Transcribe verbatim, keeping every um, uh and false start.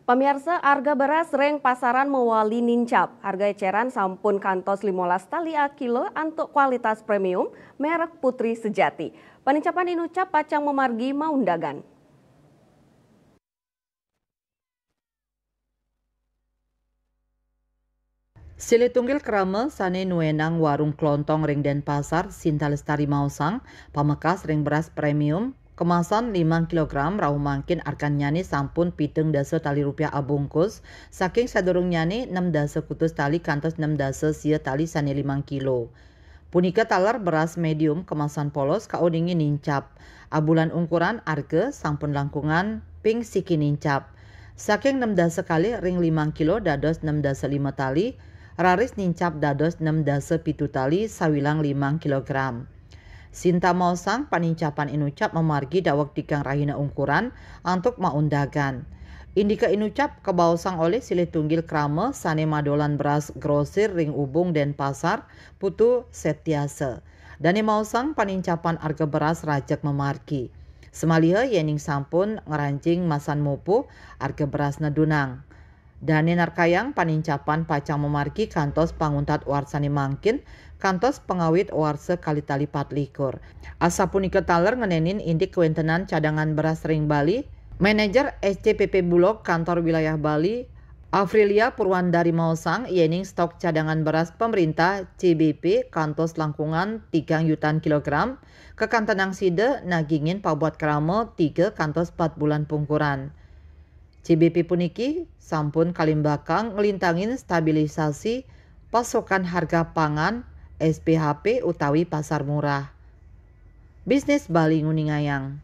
Pamiarsa, arga beras ring pasaran mawali nincap. Arga eceran sampun kantos limolas tali akilo antuk kualitas premium, merek Putri Sejati. Panincapan inucap pacang mamargi maundagan. Silih tunggil krama sane nuenang warung klontong ring Denpasar, Sinta Lestari maosang, pamekas ring beras premium, kemasan limang kilogram, rauh mangkin argannyane sampun pitung dasa tali rupiah abungkus, saking sadurungnyane enam dasa kutus tali kantos enam dasa sia tali sane limang kilo. Punika taler beras medium kemasan polos kauningin nincap. Abulan ungkuran arga sampun langkungan ping siki nincap. Saking enam dasa kalih ring limang kilo dados enam dasa lima tali, raris nincap dados enam dasa pitu tali sawilang limang kilogram. Sinta maosang panincapan inucap mamargi daweg tigang rahina ungkuran antuk maundagan. Indika inucap kabaosang olih silih tunggil krama sane madolan beras grosir ring Ubung Denpasar, Putu Setiasa. Dane maosang panincapan arga beras rajeg mamargi. Samaliha yening sampun ngranjing masan mupu, arga berasne dunang. Dane narkayang panincapan pacang mamargi kantos panguntat warsane mangkin, kantos pangawit warsa kalih tali patlikur. Asapunika taler ngenenin indik kawentenan cadangan beras ring Bali, Manajer S C P P Bulog Kantor Wilayah Bali, Afrilia Purwandari maosang, yening stok cadangan beras pemerintah C B P kantos langkungan tigang yutan kilogram, kakantenang sida nagingin pabuat krama tiga kantos pat bulan pungkuran. C B P puniki sampun kalimbakang nglintangin stabilisasi pasokan harga pangan, S P H P utawi pasar murah. Bisnis Bali nguningayang.